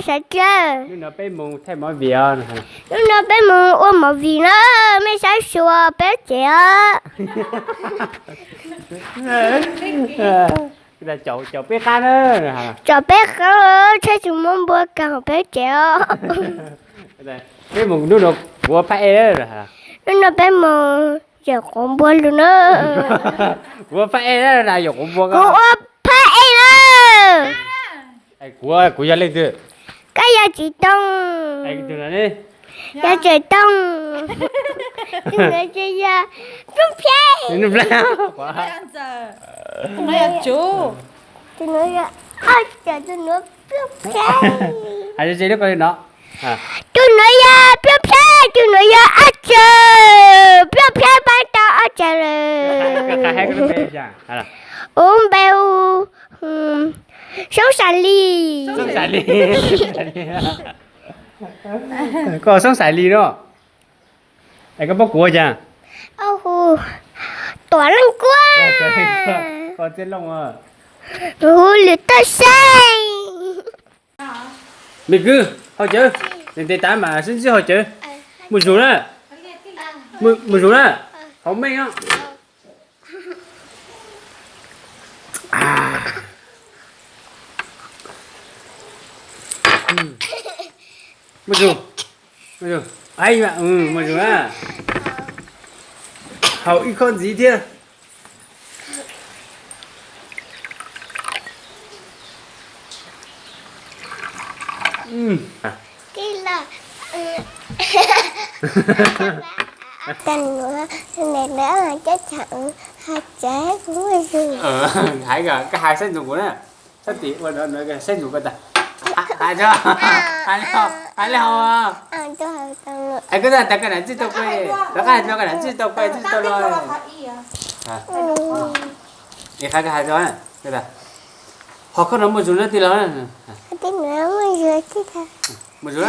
Sawv daws, hnub no peb mus thaij movie os. Hnub no peb mus ua movie na, mej saib xyuas peb tsev os. Caum peb qab na. Caum peb qab, txhob tsis muab npua kag peb tsev os. Peb mus hnub no kuv ua phab ej. Hnub no peb mus yawm quav npua lug na. Kuv ua phab ej na, yawm quav npua. Kuv ua phab ej na. Kuv, kuv yog leej twg? Koj yog Txiv Tooj. Yog Txiv Tooj. Tus nuav ces yog Pluj Pheej. Tus nuav yog Ab Tsawm, tus nuav Pluj Pheej. Hais lub ko no. Tus nuav yog Pluj Pheej, tus nuav yog Ab Tsawm, Pluj Pheej pab tau Ab Tsawm lawm. Ua npe hu Soob Xas Lis. Koj Soob Xas Lis no. Es koj paub kuv ua cas? Hu Tuam Leej Kuab. Koj Txhiaj Looj. Hu Lwm Toj Seej. Me kwv, haus cawv, ntev tas mas sib ntsib haus cawv. Mus zus na, mus zus na, haus meej os. Mus zus, mus zus, mus zus na, haus ib khob ntxiv thiab. Hais, koj hais saib ntxuv kuv na. Sab tim ua no saib ntxuv koj tas. Hais, hais li hais. Koj tas koj nam txij tau koj, rov qab hais tias koj nam txij tau koj txij tau los. Es qhov koj hais rau, ho koj no muaj zus na tij laug. Muaj zus na.